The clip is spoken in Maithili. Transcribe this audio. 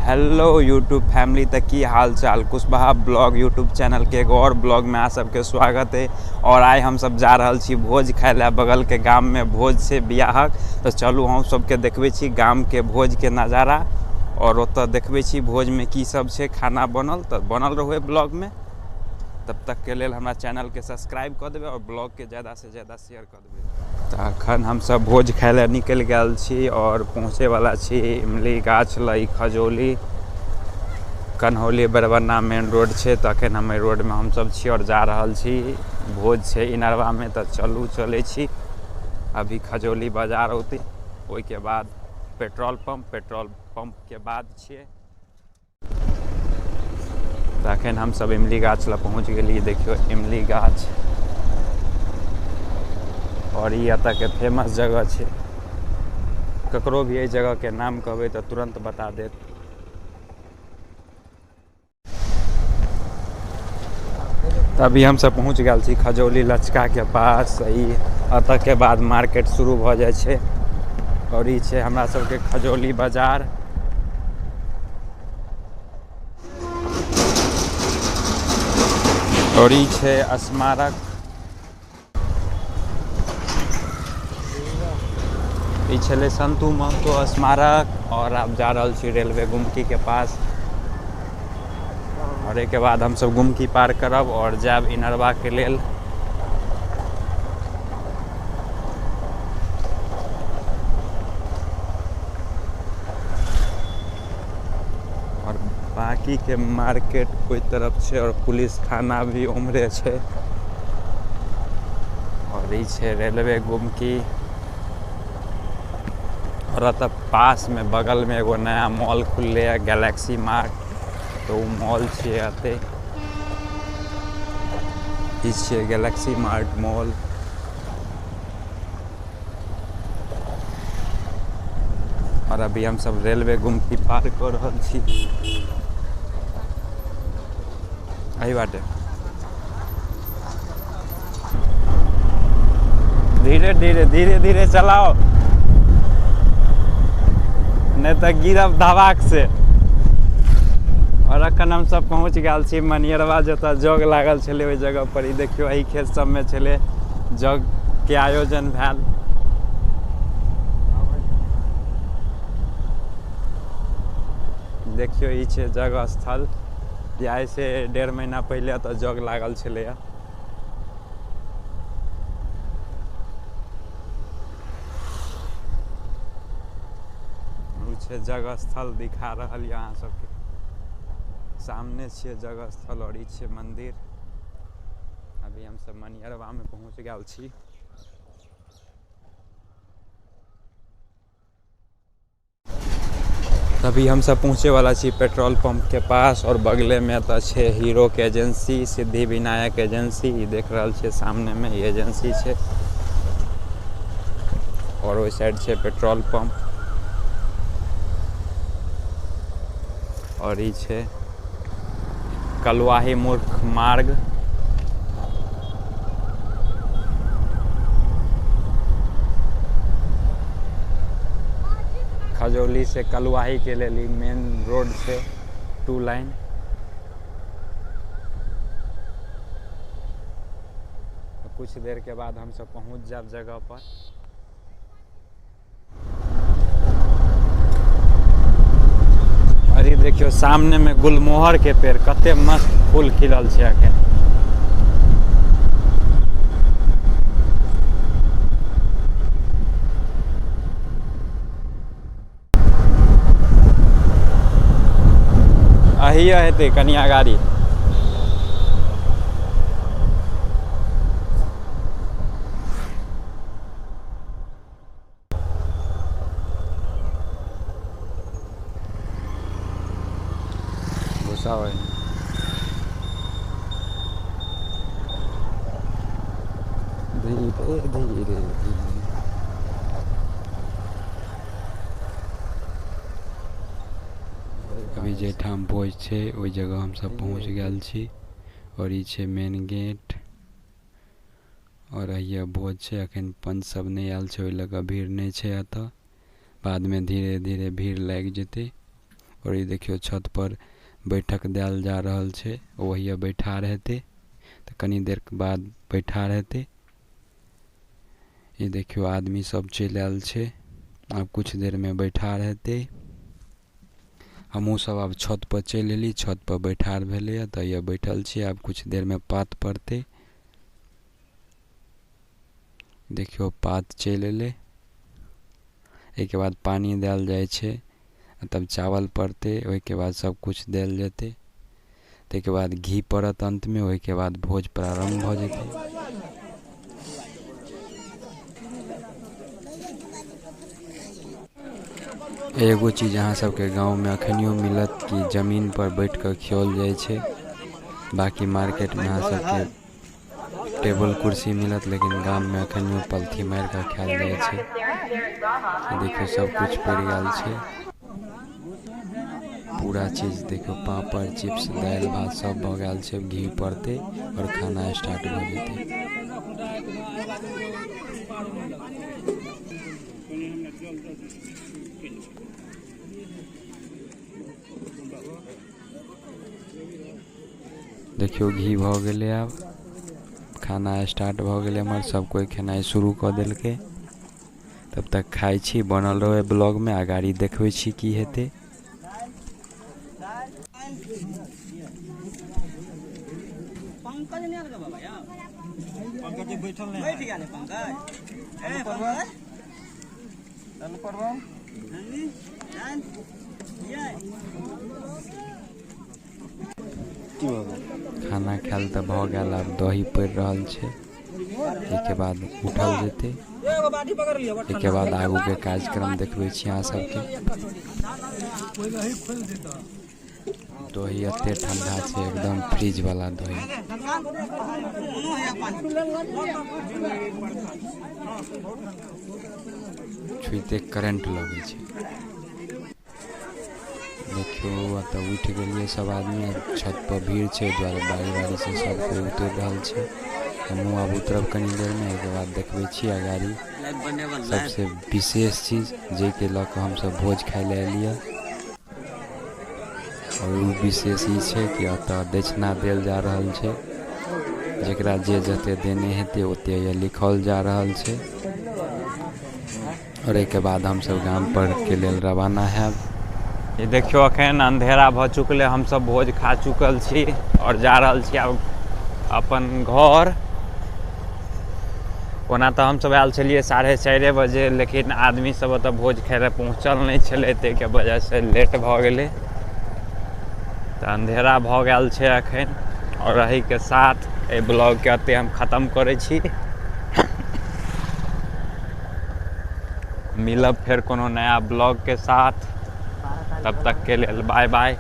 हेलो यूट्यूब फैमिली, त की हाल चाल। कुशवाहा ब्लॉग यूट्यूब चैनल के एगो और ब्लॉग में अहाँ सबके स्वागत है। और आइ हम सब जा रहल छी भोज खाय ला, बगल के गाम में भोज से बियाहक। तो चलू हम सबके देखबै छी गाम के भोज के नजारा और ओतऽ देखबै छी भोज में की सब छै खाना बनल। तो बनल रहू ब्लॉग में, तब तक के लेल हमरा चैनल के सब्सक्राइब कऽ देबै और ब्लॉग के ज़्यादा से ज़्यादा शेयर कऽ देबै। तऽ अखन हमसब भोज खाय लए निकलि गेल छी और पहुँचैवला छी इमली गाछ लग, खजौली कन्हौली बेरबन्ना मेन रोड छै। तऽ अखन हम एहि रोडमे हमसब छी और जा रहल छी, भोज छै इनरवामे। तऽ चलू चलै छी। अभी खजौली बाजार औतै, ओहिके बाद पेट्रोल पंप, पेट्रोल पंपके बाद छियै। तऽ अखन हमसब इमली गाछ लग पहुँच गेलियै। देखियौ इमली गाछ, और ई एतऽ के फेमस जगह छै। ककरो भी एहि जगह के नाम कहबै तऽ तुरन्त बता देत। तऽ अभी हमसब पहुँच गेल छी खजौली लचका के पास। ई एतऽ के बाद मार्केट शुरू भऽ जाइ छै और ई छै हमरा सबके खजौली बाजार। और ई छै स्मारक। ई छलै संतू महतो स्मारक। और आब जा रहल छी रेलवे गुमकी के पास और एहिके बाद हमसब गुमकी पार करब और जायब इनरवा के लेल। और बाकी के मार्केट ओहि तरफ छै और पुलिस थाना भी उम्हरे छै। और ई छै रेलवे गुमकी। और एतऽ पास में बगल में एगो नया मॉल खुलले है, गैलेक्सी मार्ट, तो उ मॉल छियै एते। ई छियै गैलेक्सी मार्ट मॉल। और अभी हम सब रेलवे गुमती पार कऽ रहल छी। एहि बाटे धीरे धीरे धीरे धीरे चलाओ, नहीं तो गिरब धबाक से। और अखन हम सब पहुँच गेल छी मनियरवा, जतऽ जग लागल छलै ओहि जगह पर। ई देखियौ एहि खेत सबमे छलै जग के आयोजन भेल। देखियौ ई छै जग स्थल, जे आइ से 1.5 महीना पहिले एतऽ जग लागल छलैया। ओ छै जग स्थल, दिखा रहल यऽ अहाँ सबके। सामने छियै जग स्थल और ई छियै मंदिर। अभी हम सब मनियरवा में पहुँच गेल छी। अभी हम सब पहुँचे वाला छी पेट्रोल पंप के पास और बगले में एतऽ छै हीरो के एजेंसी, सिद्धि विनायक एजेंसी। ई देख रहल छियै सामने में ई एजेंसी छै। और ओहि साइड छै पेट्रोल पंप। और ई छै कलुआही मूर्ख मार्ग। खजौली से कलुआही के लेल ई मेन रोड छै, 2 लाइन। कुछ देर के बाद हम सब पहुंच जाब जगह पर। अरे देखियो सामने में गुलमोहर के पेड़ कते मस्त फूल खिलल छै अखन। अहिया हेतै कनिया गाड़ी। गुस्सा होय। धीरे धीरे धीरे। अभी जाहिठाम भोज छै ओहि जगह हमसब पहुँच गेल छी और ई छै मेन गेट। और अहिया भोज छै, अखन पंच सब नहि आयल छै, ओहि लऽ कऽ भीड़ नहि छै एतऽ। बादमे धीरे धीरे भीड़ लागि जेतै। और ई देखियो छत पर बैठक देल जा रहल छै, ओहिया बैठार हेतै तऽ कनी देर के बाद बैठार हेतै। ई देखियो आदमी सब चलि आयल छै, आब कुछ देर में बैठार हेतै। हमहूँ सब आब छत पर चलि एली, छत पर बैठार भेलैया तऽ हैया बैठल छी। आब कुछ देर में पात पड़तै। देखियो पात चलि एलै, एहिके बाद पानी देल जाइ छै, तब चावल पड़तै, ओहिके बाद सब कुछ देल जेतै, ताहिके बाद घी पड़त अंतमे, ओहिके बाद भोज प्रारम्भ भऽ जेतै। एगो चीज अहाँ सबके गाँवमे अखनियो मिलत कि जमीन पर बैठ कऽ खियाओल जाइ छै। बाकी मार्केटमे अहाँ सबके टेबल कुर्सी मिलत, लेकिन गाममे अखनियो पलथी मारि कऽ खायल जाइ छै। देखियौ सब कुछ पड़ि गेल छै, पूरा चीज देखियौ, पापड़ चिप्स दालि भात सब भऽ गेल छै। घी पड़तै आओर खाना स्टार्ट भऽ जेतै। देखियौ घी भऽ गेलै, आब खाना स्टार्ट भऽ गेलै हमर, सब कोइ खेनाइ शुरू कऽ देलकै। तब तक खाइ छी, बनल रहू ब्लॉगमे, अगाड़ी देखबै छी की हेतै। खाना खायल तऽ भऽ गेल, आब दही पड़ि रहल छै, एहिके बाद उठल जेतै, एहिके बाद आगूके कार्यक्रम देखबै छी अहाँ सबके। दही एते ठंडा छै, एकदम फ्रिज वाला दही। छुइते करेंट लगै छै। देखियौ एतऽ उठि गेलियै सब आदमी, छत पर भीड़ छै, एहि दुआरे बारी बारी से सब कोइ उतरि रहल छै। हमहूँ आब उतरब कनी देर मे, एहिके बाद देखबै छी अगाड़ी सबसे विशेष चीज जाहिके लऽ कऽ हमसब भोज खाय लए एलियै। और उ विशेष ई छै कि एतऽ दक्षिणा देल जा रहल छै, जकरा जे जते देने हेतै ओते लिखल जा रहल छै। और एहिके बाद हमसब गाम पर के लेल रवाना हैब। ये देखियो अखन अंधेरा भऽ चुकलै, हमसब भोज खा चुकल छी और जा रहल छी आब अपन घर। ओना तऽ हमसब आयल छलियै 4:30 बजे, लेकिन आदमी सब ओतऽ भोज खाय लए पहुँचल नहि छलै, ताहिके वजहसँ लेट भऽ गेलै, तऽ अंधेरा भऽ गेल छै अखन। और एहिके साथ एहि ब्लॉगके एतै हम खत्म करै छी। मिलब फेर कोनो नया ब्लॉगके साथ, तब तक के लेल बाय बाय।